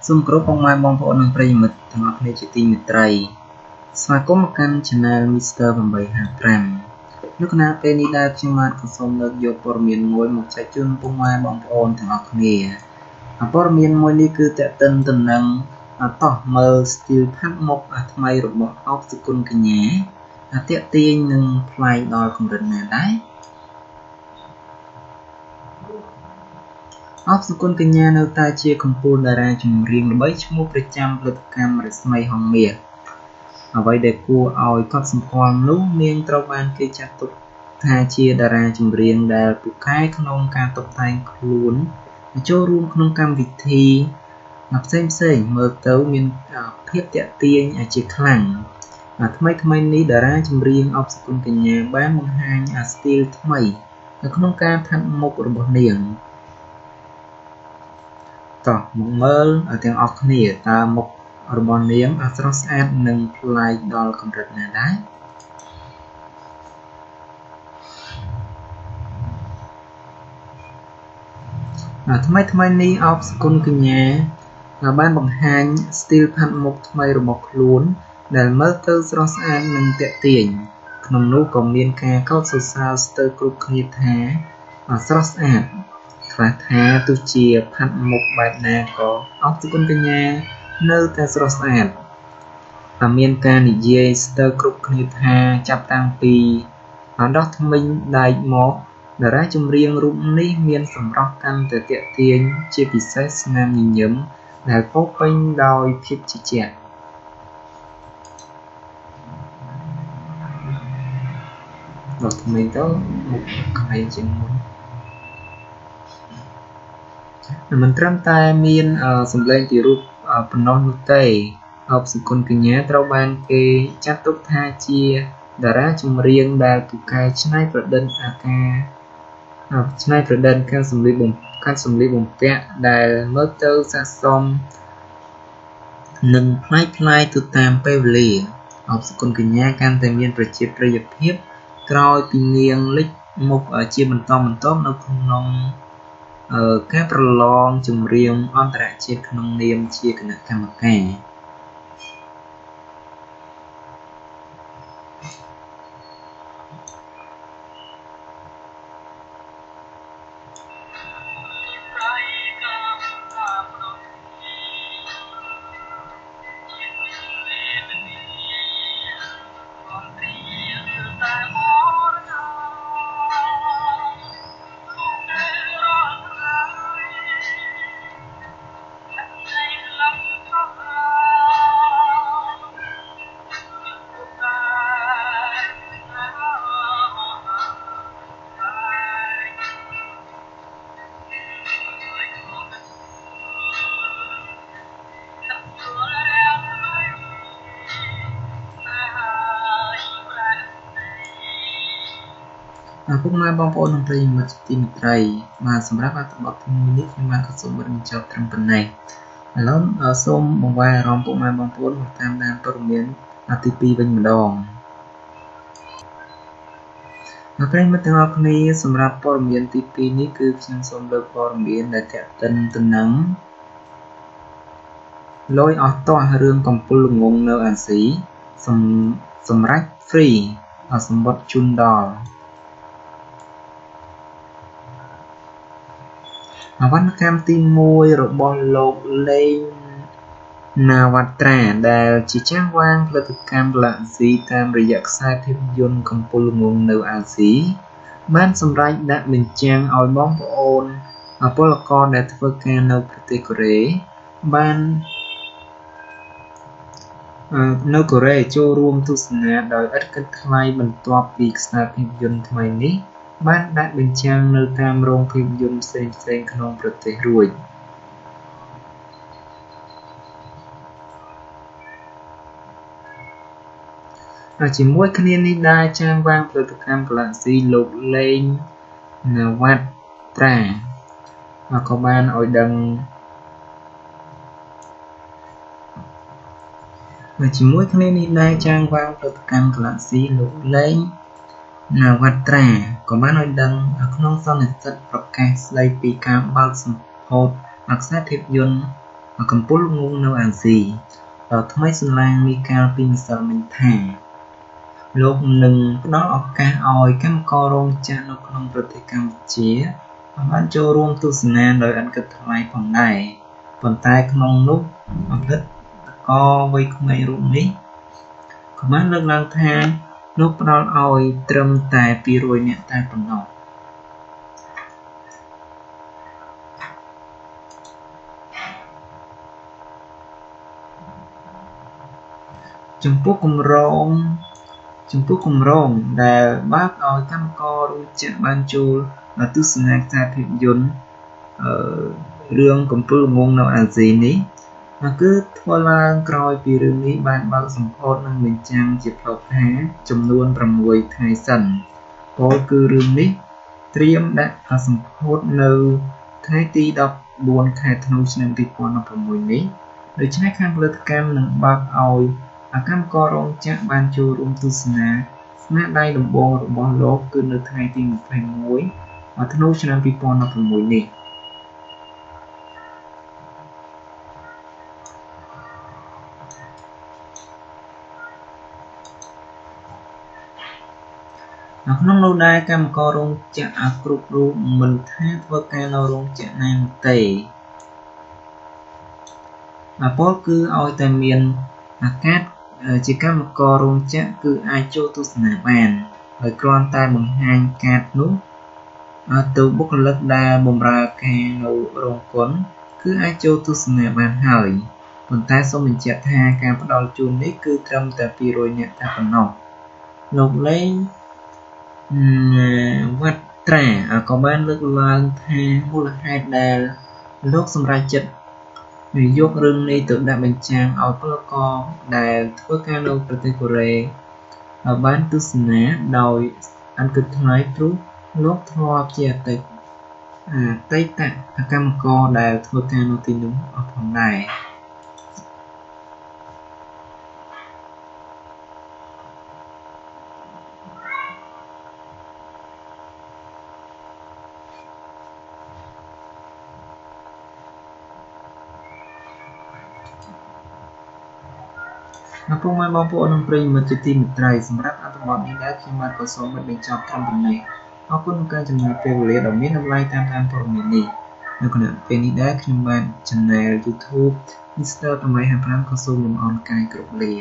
សូមគោរពពុកម៉ែបងប្អូននិងប្រិយមិត្តទាំងអស់គ្នាជាទីមេត្រីស្វាគមន៍មកកាន់ Channel Mr 855នៅខណៈពេលនេះដែរខ្ញុំបាទក៏សូមលើកយកព័ត៌មានមួយមកចែកជូនពុកម៉ែបងប្អូនទាំងអស់គ្នាព័ត៌មានមួយនេះគឺទាក់ទិនទៅនឹងតោះមើលស្ទីលផាត់មុខថ្មីរបស់អោបសុគន្ធកញ្ញាទាក់ទាញនិងប្លែកដល់កម្រិតណាដែរអោបសុគន្ធកញ្ញានៅតែជាកំពូលតារាចម្រៀងល្បីឈ្មោះប្រចាំផលិតកម្មរស្មីហង្សមាសអ្វីដែលគួរឲ្យកត់សម្គាល់នោះនាងត្រូវបានគេចាត់ទុកថាជាតារាចម្រៀងដែលពូកែក្នុងការតុបតែងខ្លួនចូលរួមក្នុងកម្មវិធីផ្សេងៗមើលទៅមានភាពទាក់ទាញជាខ្លាំងថ្មីៗនេះតារាចម្រៀងអោបសុគន្ធកញ្ញាបានបង្ហាញស្ទីលថ្មីនៅក្នុងការផាត់មុខរបស់នាងតោះមកមើលទាំងអស់គ្នាតើមុខរបស់នាងស្រស់ស្អាតនិងប្លែកដល់កម្រិតណាដែរថ្មីៗនេះអោបសុគន្ធកញ្ញាបានបង្ហាញស្ទីលផាត់មុខថ្មីរបស់ខ្លួនដែលមើលទៅស្រស់ស្អាតនិងទាក់ទាញក្នុងនោះក៏មានការកោតសរសើរស្ទើរគ្រប់គ្នាថាស្រស់ស្អាតខ្លះថាទោះជាផាត់មុខបែបណាក៏អោបសុគន្ធកញ្ញានៅតែស្រស់ស្អាតមានការនិយាយស្ទើរគ្រប់គ្នាថាចាប់តាំងពីដោះធ្មេញដែកមកតារាចម្រៀងរូបនេះមានសម្រស់កាន់តែទាក់ទាញជាពិសេសស្នាមញញឹមដែលពោរពេញដោយភាពជឿជាក់ដោះធ្មេញទៅមុខក្មេងជាងមុនមិនត្រឹមតែមានសម្លេងពីរូបប៉ុណ្ណោះនោះទេអោបសុគន្ធកញ្ញាត្រូវបានគេចាត់ទុកថាជាតារាចម្រៀងដែលពូកែច្នៃប្រឌិតអាការច្នៃប្រឌិតការសម្លៀកបំពាក់ដែលមើលទៅស័ក្តិសមនិងប្លែកៗទៅតាមពេលវេលាអោបសុគន្ធកញ្ញាកាន់តែមានប្រជាប្រិយភាពក្រោយពីនាងលេចមុខជាបន្តបន្ទាប់នៅក្នុងការប្រឡងចម្រៀងអន្តរជាតិក្នុងនាមជាគណៈកម្មការពុកម៉ែបងប្អូននិងប្រិយមិត្តជាទីមេត្រីបាទសម្រាប់អត្ថបទទី1នេះខ្ញុំបាទក៏សូមបិទបញ្ចប់ត្រឹមប៉ុណ្ណេះឥឡូវសូមបង្វែរអារម្មណ៍ពុកម៉ែបងប្អូនមកតាមដានព័ត៌មានទី2វិញម្ដងប្រិយមិត្តទាំងអស់គ្នាសម្រាប់ព័ត៌មានទី2នេះគឺខ្ញុំសូមលើកព័ត៌មានដែលទាក់ទិនទៅនឹងលយអស់ទាស់រឿងកំពុលល្ងងនៅអាស៊ីសម្រាប់ free សម្បត្តិជូនដល់អវណ្ណកម្មទី1របស់លោកលេងណាវ៉ាត្រាដែលជាចាស់វាងផលិតកម្ម Galaxy តាមរយៈខ្សែភាពយន្តកំពុលល្ងងនៅអាស៊ីបានសម្រេចដាក់បញ្ចាំងឲ្យបងប្អូនពលករដែលធ្វើការនៅប្រទេសកូរ៉េបាននៅកូរ៉េចូលរួមទស្សនាដោយឥតគិតថ្លៃបន្ទាប់ពីខ្សែភាពយន្តថ្មីនេះបានដាក់បញ្ចាំងនៅតាមរោងភាពយន្តផ្សេងៗក្នុងប្រទេសរួចជាមួយគ្នានេះដែរចាងវាងផលិតកម្ម Galaxy លោកលេងណាវ៉ាត្រាក៏បានឲ្យដឹងជាមួយគ្នានេះដែរចាងវាងផលិតកម្ម Galaxy លោកលេងណាវ៉ាត្រាក៏បានឲ្យដឹងក្នុងសន្និសីទប្រកាសស្ដីពីការបើកសម្ពោធខ្សែភាពយន្ត កំពូលល្ងង់នៅអាស៊ីដ៏ថ្មីសន្លាងនេះកាលពីម្សិលមិញថាលោកនឹងផ្ដល់ឱកាសឲ្យកម្មកររោងចក្រនៅក្នុងប្រទេសកម្ពុជាបានចូលរួមទស្សនាដោយឥតគិតថ្លៃផងដែរប៉ុន្តែក្នុងនោះផលិតករវ័យក្មេងរូបនេះក៏បានលើកឡើងថាលោកផ្ដល់ឲ្យត្រឹមតែ200នាក់តែប៉ុណ្ណោះចំពោះគម្រោងដែលបើកឲ្យកម្មកររោងចក្របានចូលទស្សនាខ្សែភាពយន្តរឿងកំពូលល្ងង់នៅអាស៊ីនេះគឺធ្វើឡើងក្រោយពីរឿងនេះបានបើកសម្ពោធនិងបញ្ចាំងជាផ្លូវការចំនួន6ថ្ងៃសិនពោលគឺរឿងនេះត្រៀមដាក់សម្ពោធនៅថ្ងៃទី14ខែធ្នូឆ្នាំ2016នេះដូច្នេះខាងផលិតកម្មនឹងបើកឲ្យកម្មកររោងចក្របានចូលរួមទស្សនាស្នាដៃដំបូងរបស់លោកគឺនៅថ្ងៃទី21ធ្នូឆ្នាំ2016នេះនៅក្នុងនោះដែរកម្មកររោងចក្រគ្រប់រូបមិនថាធ្វើការនៅរោងចក្រណានោះទេពលគឺឲ្យតែមានកាតជាកម្មកររោងចក្រគឺអាចចូលទស្សនាបានដោយគ្រាន់តែបង្ហាញកាតនោះទៅបុគ្គលិកដែលបម្រើការនៅរោងកុនគឺអាចចូលទស្សនាបានហើយប៉ុន្តែសូមបញ្ជាក់ថាការផ្ដល់ជូននេះគឺត្រឹមតែ200នាក់តែប៉ុណ្ណោះលោកលេងវត្ត្រាក៏បានលើកឡើងថាមូលហេតុដែលលោកសម្រេចចិត្តយករឿងនេះទៅដាក់បញ្ចាំងឲ្យពលករដែលធ្វើការនៅប្រទេសកូរ៉េបានទស្សនាដោយឥតគិតថ្លៃព្រោះលោកធ្លាប់ជាអតីតកម្មករដែលធ្វើការនៅទីនោះផងដែរពុកម៉ែបងប្អូននិងប្រិយមិត្តជាទីមេត្រីសម្រាប់អត្ថបទនេះដែរខ្ញុំបាទក៏សូមបិទបញ្ចប់ត្រឹមប៉ុណ្ណេះអរគុណក្នុងការចំណាយពេលវេលាដ៏មានតម្លៃតាមដានព័ត៌មាននេះនៅខណៈពេលនេះដែរខ្ញុំបាទ Channel YouTube Mr. 855ក៏សូមលំអរកាយគ្រប់លា